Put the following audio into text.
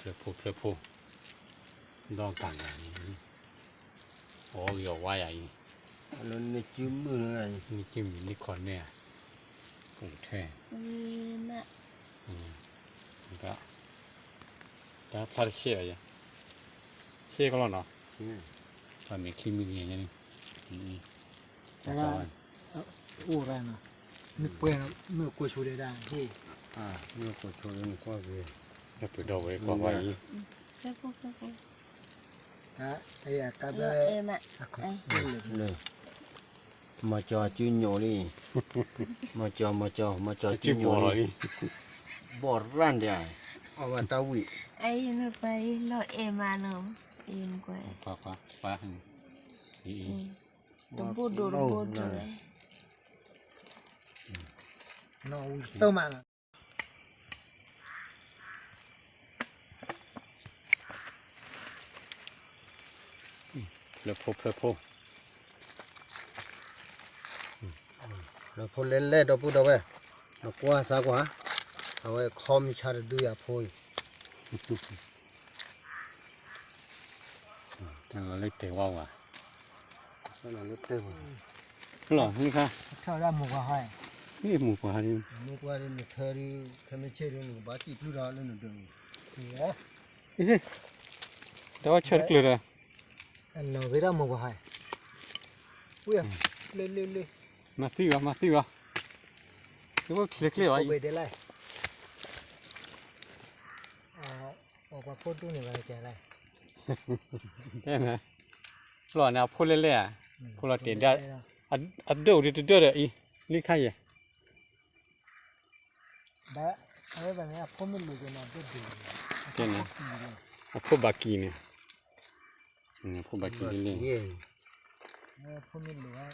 ဖျၢၣ်ဖိဖျၢၣ်ဖိ, ဒီးကၢ်ဂၤအံၤ, အီၣ်ဂ့ၤအီၣ်ဝါယၤအံၤ, လၢနစုမုၢ်လၢ, နစုမုၢ်လံခီၣ်နဲၣ်ဧါ, ပူၤထဲ, တၢ်ဖျါတဆဲးအံၤ, ဆဲးကလီၤနီၤ, ပှၤမ့ၢ်ခံမံၤဂ့ၤန့ၣ်, တၢ် အိၣ်ရၣ်နီၤ, မ့ၢ်ပှဲၤနီၤ မ့ၢ်ကိးဆိဒဲဒၣ်, မ့ၢ်ကိးဆိဒဲနကွၢ်က့ၤ, ပဒီဝဲကွၢ်ကွၢ်အံၤ, တၢ်, မၤကၠီၤအစုညိးလံ, မၤကၠီၤ မၤကၠီၤ မၤကၠီၤစုညိးလံ, ဘီၣ်ရၣ်ဒၣ်, အဝဲတၢ်ဝံၣ်, အံၤမ့ၢ်ပှၤအံၤလီၤအဲၣ်မးနီၤ, အံၤမ့ၢ်ကွၢ်, တဘိၣ်ဒိၣ်တဘိၣ်ဒိၣ်, နီၢ်ဝံသၢမးနီၤ ဖျၢၣ်ဖိဖျၢၣ်ဖိ, ဖျၢၣ်ဖိလဲၣ်လဲၣ်ဒီပုၢ်ဒီဝဲၢ်, နကွၢ်စၢ်ကွၢ်, အဝဲခီမုၢ်ဆါတဒုယၤဖိအံၤ, တၢ်လီၤလၢတဲာ်ဝါဝါ, လီၤလၢတဲာ်ဝါ, လီၤ, မုၢ်ပှၤဟါ, မုၢ်ပှၤဟါ, မုၢ်ပှၤဒ်နထၢဒ်, ခဲမုၢ်ဆ့ၣ်ဒ်နကဘၣ်စံၣ်ဖျုၣ်ဒီးလၢနဒၢး, ဒီးဆၢတကျၢၤဒီး, နီၢ်ဂ့ၤဒၣ်မုၢ်ပှၤဟါ, လ့လ့လ့, မၤသံဘၣ် မၤသံဘၣ်, တဘိၣ်ချ့ကျ့ဘၣ်အံၤ, ပှၤဖိဒူၣ်န့ၣ်ဘၣ်, ဖျီၣ်န့ၣ်အဖိလဲၣ်လဲၣ်ဧါ, ဖိလီၤတဲာ်ဒၣ်, အဒၢးအိၣ်ဒံးတဒၢးဒီးအံၤ, လံခါယဲၢ် အဖိဘၣ်ကံန့ၣ်, အဖိဘၣ်ကံလံလံ, အဖိမ့ၢ်လိာ်,